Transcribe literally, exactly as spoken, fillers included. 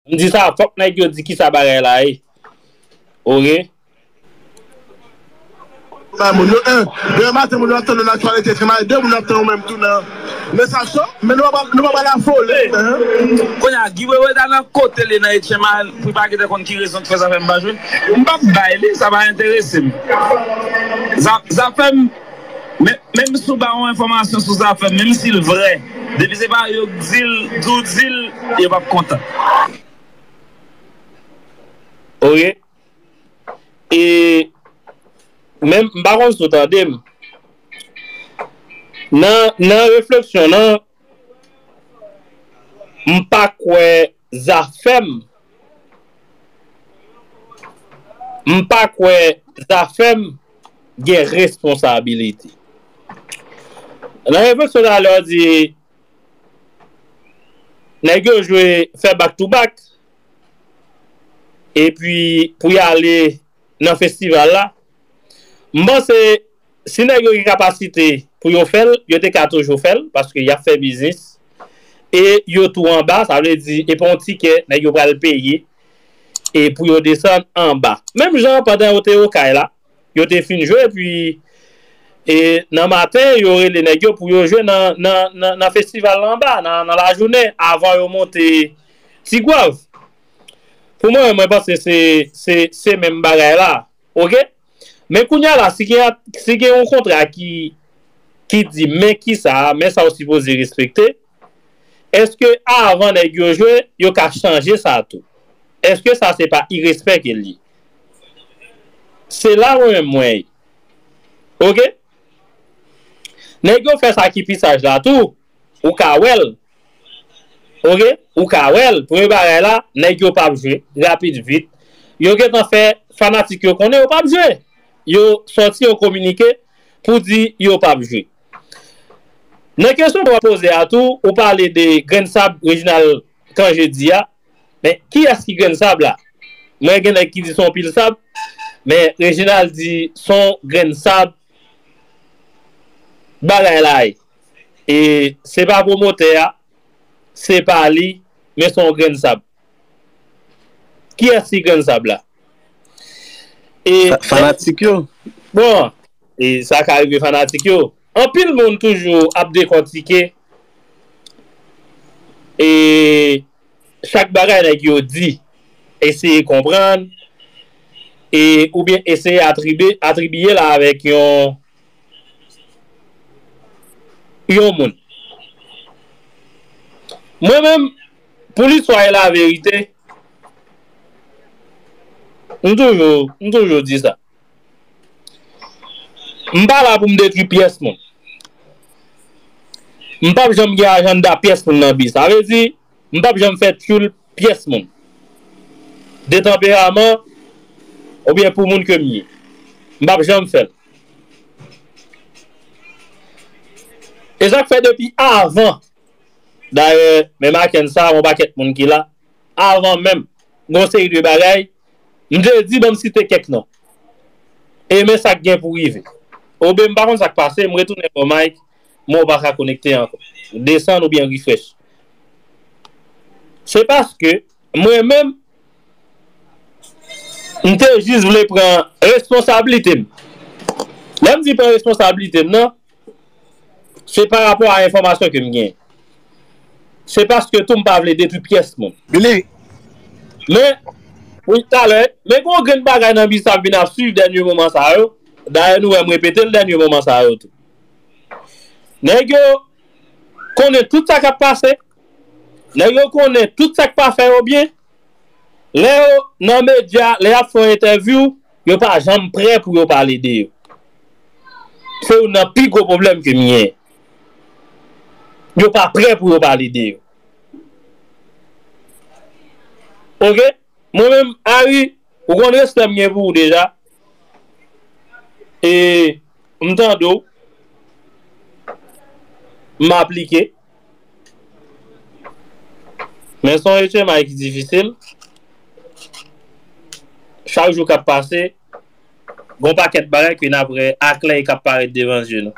M di sa, fòk nèg yo di kisa bagay la ye. Oke? Bay moun yo, en, demen maten moun yo ap tann nou nan aktyalite, se mal de moun yo ap tann ou menm tou nan. Men sa cho, men nou pa pral afole. Kounye a, Guy Wewe ta nan kote li nan Etchenmal pou li pa gentan konn ki rezon k fè Zafèm pa jwe. M p ap bay li, sa pa enterese m. Zafèm, menm si w ba yon enfòmasyon sou Zafèm, menm si l vrè, depi se pa yo k di l, di w di l, yo p ap kontan. Oke. E menm, m pa konn si w tande m. Nan, nan refleksyon nan, m pa kwè Zafèm, m pa kwè Zafèm gen responsabilite. Nan refleksyon talè w di, nèg yo jwe fè back to back, epi pou y ale nan festival la, m panse si nèg yo gen kapasite pou yo fè l, yo te ka toujou fè l, paske y ap fè biznis, e yo tou anba, sa vle di, e pa yon tikè, nèg yo pral peye, e pou yo desann anba. Menm jan pandan yo te okay la, yo te fin jwe, epi e nan maten, yo rele nèg yo pou yo jwe nan, nan, nan, nan festival la anba, nan, nan lajounen, avan yo monte Tigwav. Pou mwen, mwen panse se, se, se menm bagay la. Oke? Men kounye a la, si gen, si gen yon kontra ki, ki di, men kisa, men sa w sipoze respekte, èske avan nèg yo jwe, yo ka chanje sa tou? Èske sa se pa irespè ke l ye? Se la mwen menm mwen ye. Oke? Nèg yo fè sakripisaj la tou, ou ka wè l. Oke? Ou ka wè l. Premye bagay la, nèg yo p ap jwe, rapid vit. Yo gentan fè fanatik yo konnen yo p ap jwe. Yo sòti yon kominike pou di yo p ap jwe. Nan kesyon w ap poze a tou, ou pale de grenn sab Reginald Cangé di a, men kiyès ki grenn sab la? Mwen gen nèg ki di se yon pil sab, men Reginald di se yon grenn sab bagay la ye. E se pa pwomotè a, se pa li, men se yon grenn sab. Kiyès ki grenn sab la? E, fanatik yo. Bon, e sa ka rive fanatik yo. Anpil moun toujou ap dekòtike e chak bagay nèg yo di, eseye konprann, e, oubyen eseye atribi-, atribiye l avèk yon, yon moun. Mwen menm, pou listwa e laverite, m toujou, m toujou di sa. M pa la pou m detwi pyès moun. M p ap janm gen ajanda pyès moun nan bi. Sa vle di, m p ap janm fè tchoul pyès moun. De tanperaman, oubyen pou moun ke m ye. M p ap janm fè l. E sa k fè depi avan, dayè, menm ak sa, yon pakèt moun ki la, avan menm, gen yon seri de bagay, m te di, ban m site kèk non. E men sa k gen pou rive. Obe, m pa konn sa k pase, m retounen bò mic, men w pa ka konekte ankò. Desann oubyen refresh. Se paske, mwen menm, m te jis vle pran responsablite m. Lè m di pran responsablite m nan, se pa rapò a enfòmasyon ke m genyen. Se paske tou m pa vle detwi pyès moun. Billy. Men, wi, talè, men gen yon grenn bagay nan bi sa m vin ap swiv dènye moman sa yo. Dayè, nou wè m repete l dènye moman sa yo tou. Nèg yo konnen tout sa k ap pase. Nèg yo konnen tout sa k pa fè yo byen. Lè yo nan medya, lè y ap fè yon entèvyou, yo pa janm prè pou yo pale de yo. Se youn nan pi gwo pwoblèm ke m gen. Yo pa prè pou yo pale de yo. Oke? Mwen menm, Harry, ou konn respè m gen pou ou deja. E m tande w. M aplike. Men se yon H M I ki difisil. Chak jou k ap pase, gen yon pakèt bagay ke n ap wè aklè e k ap parèt devan zye nou.